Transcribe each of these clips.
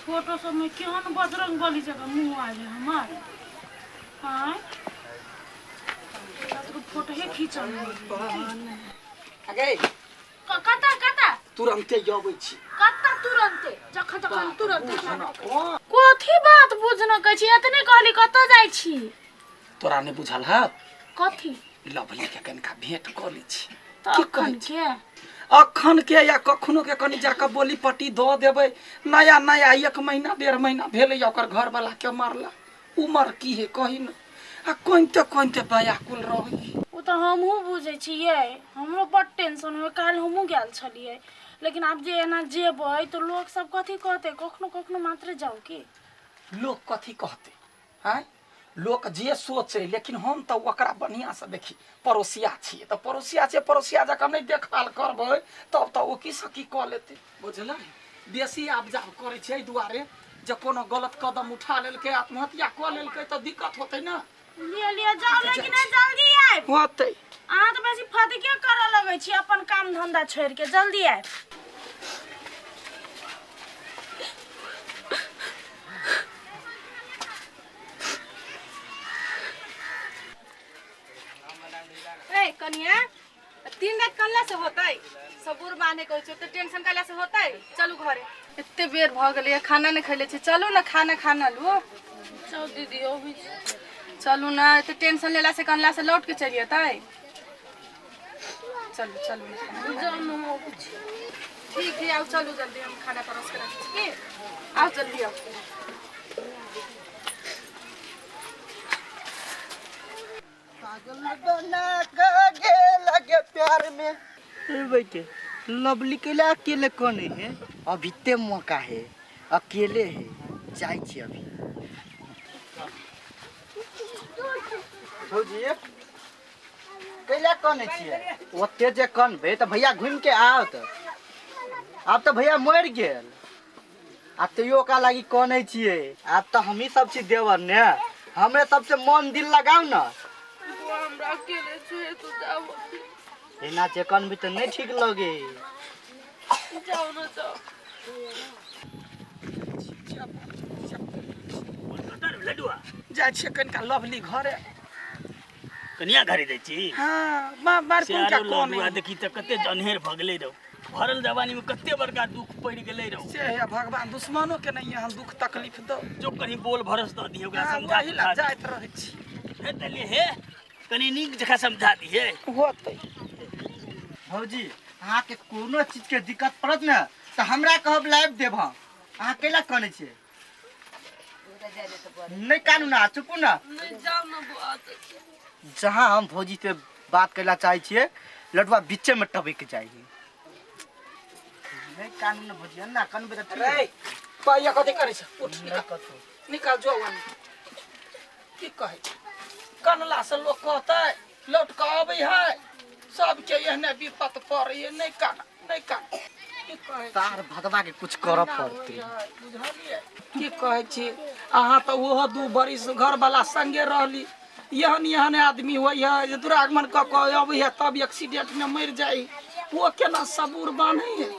Photo सबमे केहन बजरंग बली जकाँ मुँह आयल है हमर। आँय, फोटोहे खींचल। अगे। कतऽ कतऽ? तुरन्ते अबै छी। कतऽ तुरन्ते? जखन तखन तुरन्ते। कथी बात बुझना कहै छी? एतने कहली कतऽ जाइ छी। तोरा नहि बुझल है? कथी? लवली के कनिका भेंट कऽ लै छी। तऽ की अखन कहै छी? के? अखन के या कखनो के कनि जाकऽ बोली पट्टी दऽ देबै। नया नया एक महीना डेढ़ महीना भेलै ओकर घरवला के मरला। उमर की है कही न, आ कनिते कनिते व्याकुल रहै। ओ तऽ हमहूँ बुझै छियै, हमरो बड टेंशन होय। काल्हि हमहूँ गेल छलियै, लेकिन आब जे एना जेबै तऽ लोक सब कथी कहतै? कखनो कखनो मात्रे जाउ की? लोक कथी कहतै? आँय, लोक जे सोचे, लेकिन हम तऽ ओकरा बढ़िआँसँ देखी पड़ोसिया छियै तऽ पड़ोसिया छियै, पड़ोसिया जकाँ नहि देखभाल करबै तब तऽ ओ की से की कऽ लेतै, बुझलै? बेसी आब जाब करै छै एहि दुआरे जे कोनो गलत कदम उठा लेलकै, आत्महत्या कऽ लेलकै तऽ दिक्कत होतै ने। लिअ लिअ, जाउ, लेकिन आइ जल्दी आयब। होतै। अहाँ तऽ बेसी फदके करऽ लगै छी अपन काम धंधा छोड़ि के। जल्दी आयब। ए कनिया, 3 रात कनला से होतै? सबूर बान्हे कहै छै, ओते टेंशन कयला से होतै? चलू घरे, एते बेर भऽ गेलै, खाना नहि खैले छी। चलू ने, खाना खाना लू। चल दीदी, अबै छी। चलू ने, एते टेंशन लेला से कनला से लौट के चलि जेतै? चलू चलू ने, खाना खा। जाउ ने, हम अबै छी। ठीक है, आउ, चलू जल्दी, हम खाना परोस के रखै छी की। आउ जल्दी आउ। पागल बना के गेल के प्यार में। ए बेटे, लवली के लिए अकेले कौन है? अभी ते मौका है, अकेले है, जाइ छी अभी। भौजी, कैला कने छियै? ओते जे कनबै तऽ भैया घुमि के आओत। आब तऽ भैया मरि गेल आ तैयो ओकरा लागी कनै छियै। आब तऽ हमही सब छी देवर ने, हमरे सबसे मन दिल लगाउ ने। हमरा अकेले छोड़ि तू जाओ। एना जे कनबै तऽ नहि ठीक लगे। जाओ ना, जाओ। जाइ छियै कनिका लवली घरे। कनिया घरे जाइ छी? हाँ, मार से कोन क्या आरो कौन लडुआ है? देखी तऽ कते जनहेर भऽ गेलै रौ, भरल जवानी में कते बड़का दुख पड़ि गेलै रौ। से है, भगवान दुश्मनो के नहीं यहाँ दुख तकलीफ दो। जो कहीं बोल भरोस दऽ दिहे ओकरा। हाँ, समझा वही ला बुझा जाइत रहै छी। हे तऽ ले हे, कनी नीक जकाँ समझा दिहे। होतै। भौजी, अहाँके कोनो चीजके दिक्कत पड़त ने तऽ हमरा कहब, लाबि देब हम। अहाँ कैला कनै छियै? नहि कानू ना, चुपू ना। नहीं, जाओ ना बुआ। जहाँ हम भौजी से बात करला चाहै छियै, लडुआ बीचे में टपक जाइ है। नहीं कानू ना भौजी, ना कनबै तऽ ठीक। रे पाइया कथी करै छै? उठ। नहीं। निकाल। कथू? निकाल जो वन। की कहै छै, कनला से लोक कहतै लौट कऽ अबै है? सबके एहने विपत पड़ैए। नहि कान, नहि कान। की कहै छी? तार भदवा के कुछ करऽ पड़तै। बुझलियै की कहै छी? अहाँ तऽ ओहो 2 बरिस घरवाला संगे रहली। एहन एहन आदमी होइ है जे दुरागमन कऽ कऽ अबै है तब एक्सीडेंटमे मरि जाइ। ओ केना सबूर बान्है है?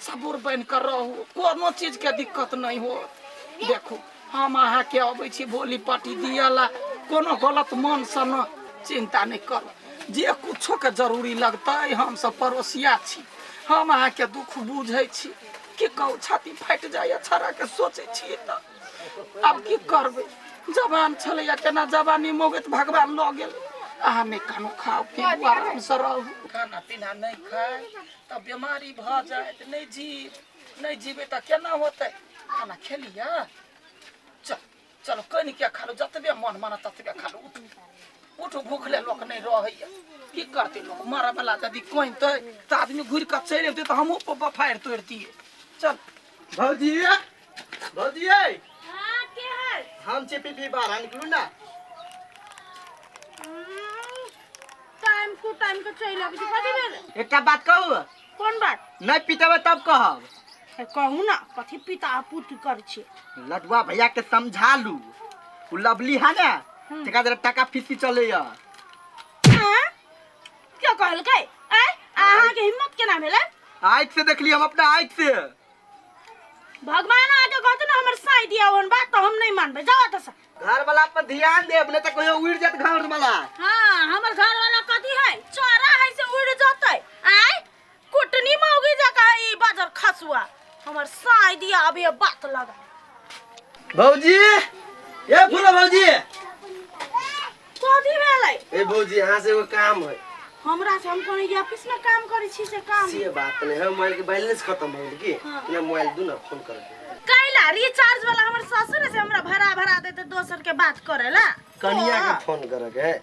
सबूर बान्हि कऽ रहू, कोनो चीजके दिक्कत नहि होत। देखू, हम अहाँके अबै छी बोली पट्टी दिअ ला, कोनो गलत मनसँ न। चिन्ता नहि करू, जे कुछोके जरूरी लगतै, हमसब पड़ोसिया छी, हम अहाँके दुख बुझै छी। की कहू, छाती फाटि जाइए छड़ाके सोचै छियै तऽ। आब की करबै? जवान छलैया, केना जवानी मोगैत भगवान लऽ गेल। अहाँ नहि खानो खाउ पीबू, आरामसँ रहू। खाना पीना नहि खाय तऽ बेमारी भऽ जायत। नहि जीव, नहि जीबै तऽ केना होतै? खाना खेलियै? चल चलो, कनिके खा लू, जतबे मन मानत ततबे खा लू। उठू उठू, भूखले लोक नहि रहैया। की करतै लोक? मरऽ वाला यदि कहितै तऽ आदमी घुरि कऽ चलि अबितै तऽ हमहूँ बफारि तोड़ि दियै। चल। भौजी, भौजी। हाँ, के है? हम छी पीपी, बाहर निकलू ना। टाइम टू टाइम के चलि अबै छी, कथी भेल? एकटा बात कहू? कोन बात? नहि पितेबै तब कहब। ए, कहू ना, कथी पिता पुती करै छी? लडुआ भैया के समझा लू, उ लवली है ने, तकरा जरा टाका फीसी चलैया। आँ? के कहलकै? आँय, अहाँके हिम्मत केना भेलै? आँखि से देखली हम, अपना आँखि से। भगवान आके कहते ना हमर साई दिया ओहन बात तो हम नहीं मानबे जाओ एतऽ से। घर वाला पर ध्यान देब नहीं तऽ कहियो उड़ि जायत घर वाला। हाँ हमर घर वाला कथी है चोरा है से उड़ जतै आय कुटनी मौगी जका ई बाजर खसुआ हमर साई दिया अभी ये बात लगा। भौजी ए फूला भौजी कथी भेलै? ए भौजी यहाँ से एगो काम है। हमरा से हम कोनो ऑफिस में काम करै छी से काम से बात नहीं है, मोबाइल के बैलेंस खत्म हो गेल की? हाँ। ना मोबाइल दू ना फोन कर दे। कैला रिचार्ज वाला हमर ससुर से हमरा भरा भरा देते दोसर के बात करेला। कनिया के फोन करे के है।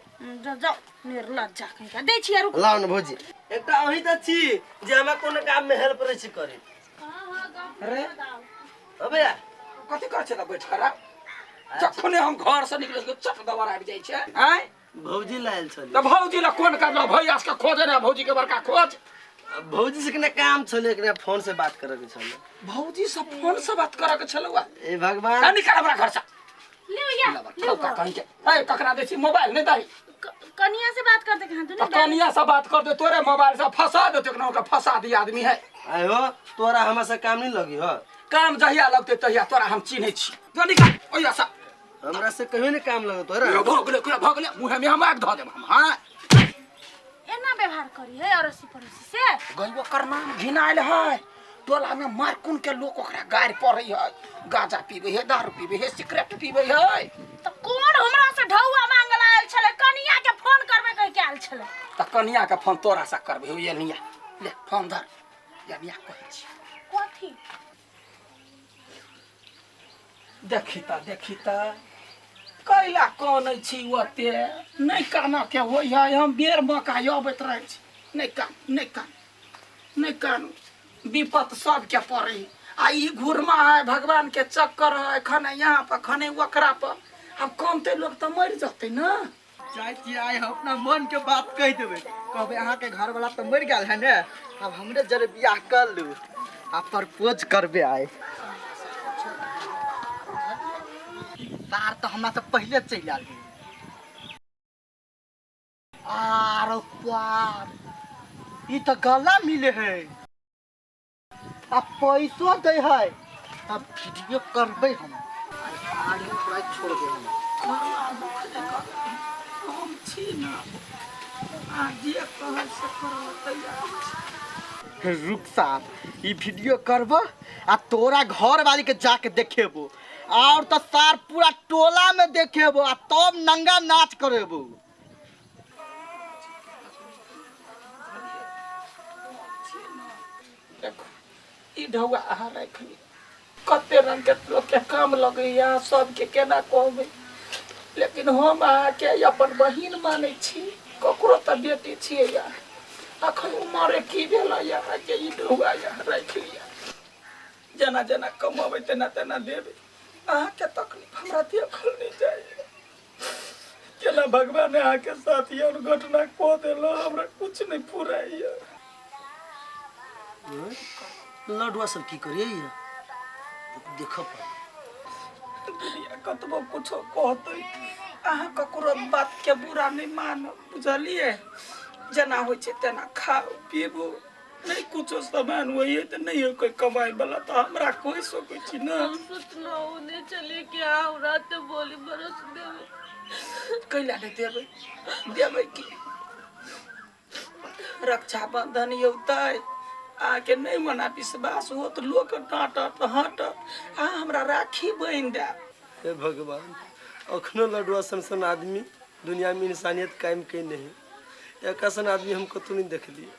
जाओ जाओ निर्लज्जा कहीं का दै छियै रुक। लाउ न भौजी। एकटा अहीं त छी जे हमरा कोनो काम में हेल्प रहै छी करे। अरे अबे भैया कथी कर छै त बैठ कर जखने हम घर से निकले छियै चट दबर आबि जाइ छै। आँय भौजी लायल छली। त भौजी ला कोन काज? भैया के खोजे ने भौजी के बड़का खोज। भौजी से कने काम छलै, एकरा फोन से बात करे के छलै। भौजी से फोन से बात करे के छलौ? ए भगवान निकाल हमरा घर से। लियो या लियो कहीं के ए ककरा दै छी मोबाइल नहीं दही। कनिया से बात कर दे कहां तू नहीं कनिया से बात कर दे तोरे मोबाइल से फंसा दे केकरो के फंसा दी आदमी है। आय हो तोरा हमरा से काम नहीं लगी हो। काम जहिया लगते तहिया तोरा हम चिन्है छी। जो निकाल ओइया से। हमरा से कहियो नहीं काम लगत तोरा। यो भोगले कुरा भोगले मुंह में हम आग धऽ देब हम। हां एना व्यवहार करी है अड़ोसी पड़ोसी से। गई ओकर नाम घिनायल है टोला में मारकुन के लोग ओकरा गारि पड़ै है, गांजा पीबै है, दारू पीबै है, सिगरेट पीबै है। त कोन हमरा से ढौआ मांगल आयल छलै? कनिया के फोन करबै कहि के आयल छलै। त कनिया के फोन तोरा से करबै हो एनिया ले फोन धर एनिया कहै छी। कथी? देखी त देखी त कैला कानै छी ओते नहीं कानऽ के होइ है। हम बेर मौका अबैत रहै छी नहीं कान नहीं कान नहीं कानू। विपत सबके पड़े आ ई घुरमा है भगवान के चक्कर है, खने यहाँ पर खने ओकरा पर। अब कमते लोग तो मर जतै ना। चाहे छी आइ हम अपना मन के बात कहि देबै, कहबै अहाँके घरवाला तऽ मरि गेल है ने, आब हमरे जरे बियाह कर लू आ प्रपोज करबै। आइ सार तऽ हमरा तऽ पहिले चलि आयल। आरो बाप ई तऽ गला मिले है आ पैसो दै है। तब वीडियो करबै हम आगे पूरा छोड़ दे हम। हम छी ना आ जे कहै से करऽ तैयार छी। रुक साहब ई वीडियो करबो आ तोरा घर वाली के जाके देखेबो और तो सार पूरा टोला में देखेबो आ तब नंगा नाच करेबो। देखो ई ढौआ अहाँ राखि लिअ। कते रंग के लोग के काम लगैया सबके केना कहबै, लेकिन हम अहाँके अपन बहिन मानै छी, ककरो तऽ बेटी छियै यार। अखन उमरे की भेल अहाँके ई ढौआ अहाँ राखि लिअ। जेना जेना कमबै तेना तेना देबै। अहाँके तकलीफ हमरा देखल नहि जाइए। केना भगवान अहाँके साथ एहन घटना कऽ देलक हमरा कुछ नहि फुराइए। लडुआ सब की करिए देख पड़े। दुनिया कतबो कुछो कहतै अहाँ ककरो बात के बुरा नहीं मानब, बुझलिए? जेना होइ छै तेना खाउ पीबू, नहीं कुछो सामान होइए तऽ नहीं हो कोई कमाए वाला तऽ हमरा कहि सकै छी ना। हम सोचलहुँ नहीं चलिए कि आओ रात बोली बरस देबै। कैला नहि देबै? देबै की? रक्षाबंधन औतै अहाँके नहीं मना विश्वास हो तऽ लोक डाँटत हटत, अहाँ हमरा राखी बान्हि देब। हे भगवान अखनो लडुआ सन सन आदमी दुनिया में इंसानियत कायम के नहीं, एक सन आदमी हम कतौ नहीं देखलिए।